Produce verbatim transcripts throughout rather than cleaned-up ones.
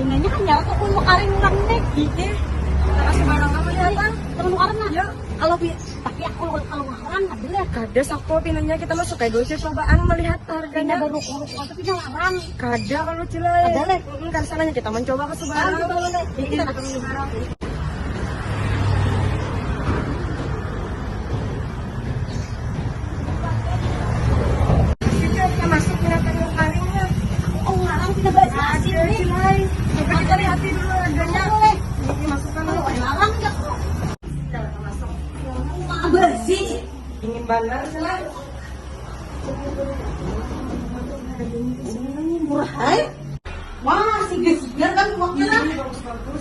Nanya kan ya, aku mau karing orang deh. Iya. Terus barang kamu datang. Terus orang nah. Ya. Kalau bi-, tapi aku kalau orang ada lah. Kada sako pinanya kita masuk kayak dulu cobaan melihat harganya. Pindah baru urut waktu pindah larang. Kada kalau cilai. Ada leh. Enggak salahnya kita mencoba ke sebarang. Ah, gitu, boleh. Iya, kita datang ke sebarang. Kita masuk ke belakang karinya. Oh, ngarang kita bahasa asing nih. Coba kita lihat dulu harganya. Boleh. Ini masukkan dulu. Ngarang ya kok. Kita masuk. Wah, bersih. Dingin banget, Sela. Murah, hai. Wah, sigar-sigar kan waktu lah.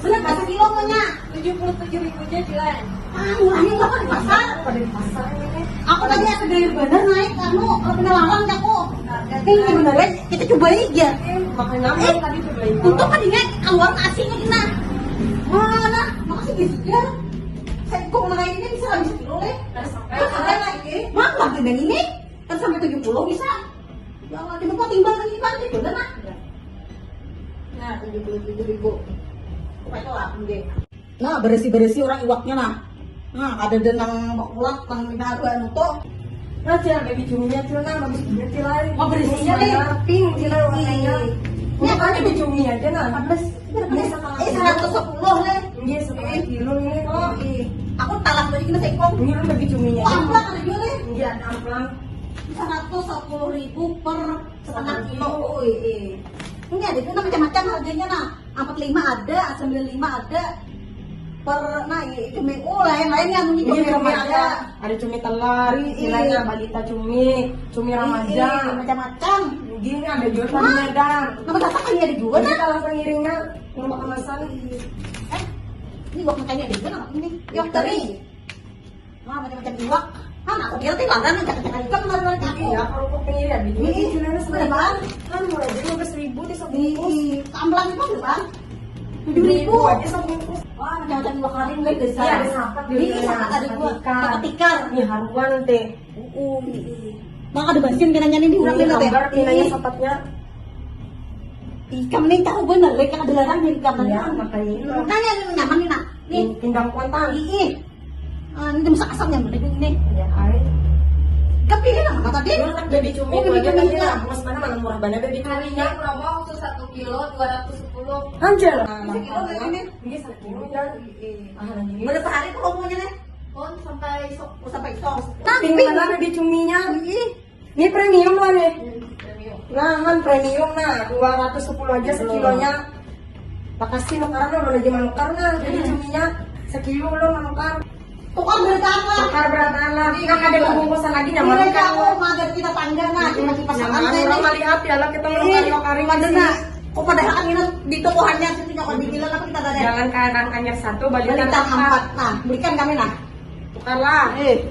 Bener, berapa kilo punya? Tujuh puluh tujuh ribu aja, Jilan. Ah, murahnya berapa di pasar? Pada di pasar ini. Aku tadi asa gaya bener naik, anu, kalau kena larang ya aku. Tapi ini bener ya, kita coba aja. Makanya eh, tadi coba aja. Untung kan ingat, keluar nasinya kita. Wah, nah, makasih, sigar-sigar. Saya kok mulai ini bisa habis kilo, eh. Ada sampai. Ada lagi. Mah, lagi dan ini. Kan sampai tujuh puluh bisa. Ya Allah, kita kok timbang kan ini kan, bener lah. Nah, tujuh puluh tujuh ribu. Apa itu lah, deh. Nah, beresi-beresi orang iwaknya, nah. Nah, ada dan nang bakulak, nang minta anu tuh. Nah, Cil, baby cuminya, Cil, nah, bagus juga, Cil, ai. Oh, beresinya, deh. Warna pink, Cil, ai, warnanya. Iya. Ini apa, baby cumi aja, nah. Empat belas. Ini, eh, seratus sepuluh, deh. Iya, setengah kilo ini, kok. Iya. Aku talas lagi kena sekong. Ini, baby cuminya. Oh, amplang ada juga, deh. Iya, ada amplang. Seratus sepuluh ribu per setengah kilo. Oh, iya. Ini ada juga macam-macam harganya, nah. Empat lima ada, sembilan lima ada. Per, nah, iya, cumi, oh, lain-lain ya, cumi, ini cumi remaja. Ada. Ada cumi telar, iya, istilahnya balita cumi, cumi remaja. Iya, macam-macam. Gini ada juga, nah, cumi medan. Nama kata kan ada juga, nah. Kalau pengiringnya, rumah kemasan. Eh, ini buat makannya ada juga, nah, ini. Yang teri. Wah, macam-macam iwak. Hah, aku kira teh larang, cakap-cakap ikam, larang, larang aku. Iya, kerupuk pinggir ya, di sini. Iya, sebenarnya sebenarnya, Bang. Kan murah aja, lima belas ribu di sebungkus. Iya, tambelan itu, Bang. Tujuh ribu aja sebungkus. Wah, macam-macam iwak karing, guys, besar. Iya, ada sapat juga. Iya, sapat tadi gua, sapat tikar. Sapat tikar. Nih, haruan teh. Oh, iya. Bang, ada basin pinanya nih di urang nih, teh. Gambar pinanya sapatnya. Ikam nih tahu bener, lek, ada larang nih, ikam. Iya, makanya itu. Makanya ini nyaman nih, nak. Nih. Pindang kuantang. Iya. Ah, ini masak asam yang penting ini. Ya, ai. Tapi ini apa tadi? Ini kan baby cumi. Oh, baby cumi tadi juga. Lah, mas mana, mana murah banget baby cumi. Harganya promo waktu satu kilo dua ratus sepuluh. Anjir. Nah, sekilo berapa ini? Ini sekilo ya. Ah, ini. Berapa hari promonya nih? Oh, sampai sok. Oh, sampai sok. Tapi mana baby cuminya? Ih. Ini premium lah nih. Premium. Nah, kan premium, nah, dua ratus sepuluh aja sekilonya. Makasih, nukaran lo, udah lagi manukar, nah. Jadi cuminya sekilo lo manukar. Tukar berataan lah. Tukar berataan lah. Nah, ada bungkusan lagi, nyaman. Ini kan aku mager kita tangga, nah, kita kipas tangan, nah, orang melihat ya lah, kita menukar, nukarin mana, nah. Kok padahal kan ini di toko hanya situ, nyokot di kilang, apa kita tadi? Jangan kayak Kang Anyar satu, balita empat. Nah, berikan kami, nah. Tukar lah. Eh.